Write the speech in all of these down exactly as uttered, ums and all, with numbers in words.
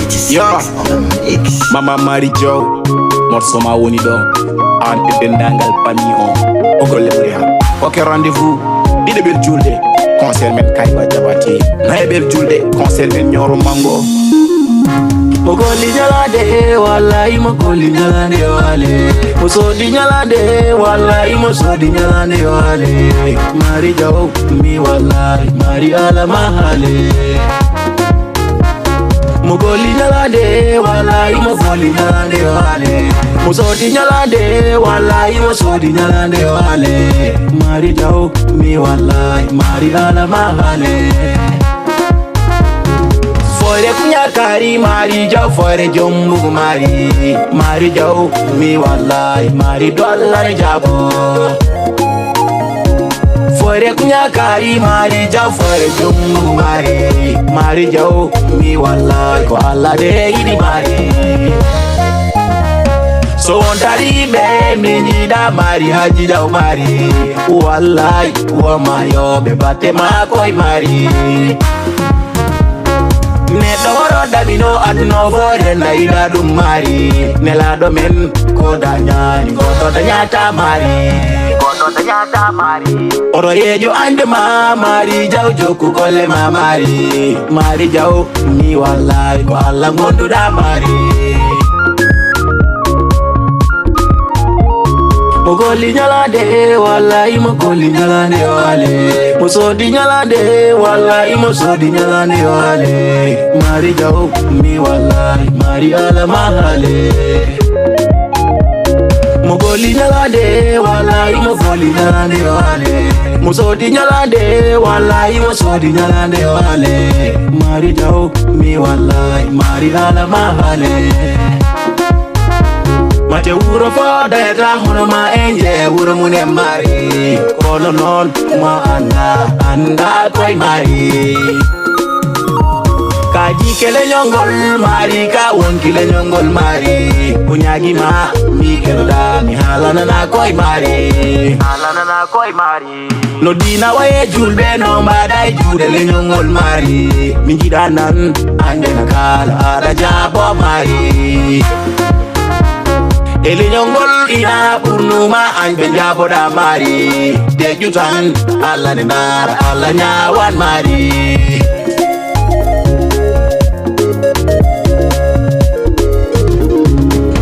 Yo, Mama Mari Jow, morceau ma woni ɗo. An e denndaangal famille on. O golle ɓuri han. Ok, rendez-vous ɗiɗeɓel julde, concert men Kayba Jabate. Nayeɓel julde, concert men Ñooro Mango. Mo golli ñalaande, wallahi mo golli ñalaande o ale. Mo soodi ñalaande, wallahi mo soodi ñalaande o ale. Mari Jaw, mi wallahi, Mari ala ma hale. Mo golli ñalaande, wallahi mo golli ñalaande o ale. Mo soodi ñalaande, wallahi mo soodi ñalaande o ale. Mari Jaw, mi wallahi, Mari ala ma hale. Foyre kuña kaari Mari Jaw, foyre jombugu Mari. Mari Jaw, mi wallahi, Mari dollare jabo. Foyre kuña kaari Mari Jaw, foyre jombugu Mari. Mari Jaw, mi wallahi, ko Allah de yiɗi Mari. So on tariɓe, min jiɗa Mari, Haji Jaw Mari. Wallahi, woma yo ɓe batte ma koye Mari. Neɗɗo woro ɗaɓino aduna o foore nayla ɗum Mari. Nelaɗo men ko dañani goɗɗo dañata Mari. Goɗɗo dañata Mari. Oto yeejo ande ma Mari Jaw jokku golle ma Mari. Mari Jaw mi wallahi ko Allah gonduɗa Mari. Mo golli ñalaande, wallahi mo golli ñalaande o ale. Mo soodi ñalaande, wallahi mo soodi ñalaande o ale. Mari Jaw, mi wallahi, Mari ala ma hale. Mo golli ñalaande, wallahi mo golli ñalaande o ale. Mo soodi ñalaande, wallahi mo soodi ñalaande o ale. Mari Jaw, mi wallahi, Mari ala ma hale. Mate wuro fo dayata hono ma en je wuro mum en Mari. Kono noon ma anda, anda koye Mari. Ka jikke leñol ngol Mari, ka wonki leñol ngol Mari. Ko ñaagi ma mi keɗoɗa, mi haalanana koye Mari. Haalanana koye Mari. No diina waye julɓe no mbaɗa e juuɗe leñol ngol Mari. Mi jiɗa nan ande na kala aɗa jaabo Mari. E leñol ngol ina ɓurnuma an ɓe jaaboɗa Mari. Deƴƴu tan Allah ne ndaara, Allah ñaawan Mari.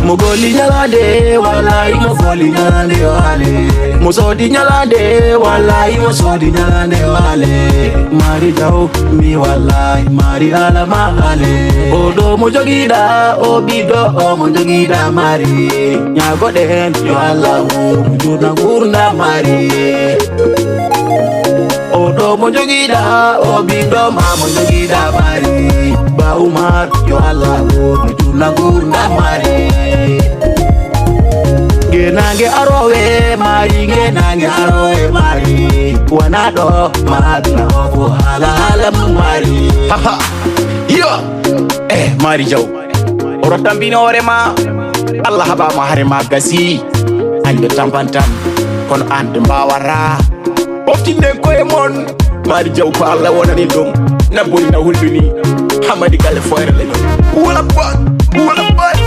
Mo golli ñalaande, wallahi mo golli ñalaande o ale. Mo soodi ñalaande, wallahi mo soodi ñalaande o ale. Mari Jaw, mi wallahi, Mari ala ma ale. Oɗo mo jogiɗa, o ɓiɗɗo, o mo jogiɗa Mari. Ñaagoɗen, yo Allah wurnu juutna ngurnda Mari. Oɗo mo jogiɗa, o ɓiɗɗo ma mo jogiɗa Mari. Ba Umar, yo Allah wurnu juutna ngurnda Mari. Nge nange arowe Mari, nge nange arowe Mari. Wana ɗo ma aduna o ko haala haala mum Mari. Haha. Yo. Eh, Mari Jaw. Oɗo tampini hoore ma. Allah haɓama hare ma gasi. An ɓe tampan tan. Kono an ɓe mbawata. Ɓoftinden koye mon. Mari Jaw ko Allah wonani ɗum. Na boni na hulɓini. Hamadi galle foyre leñol. Wala bon. Wala bon.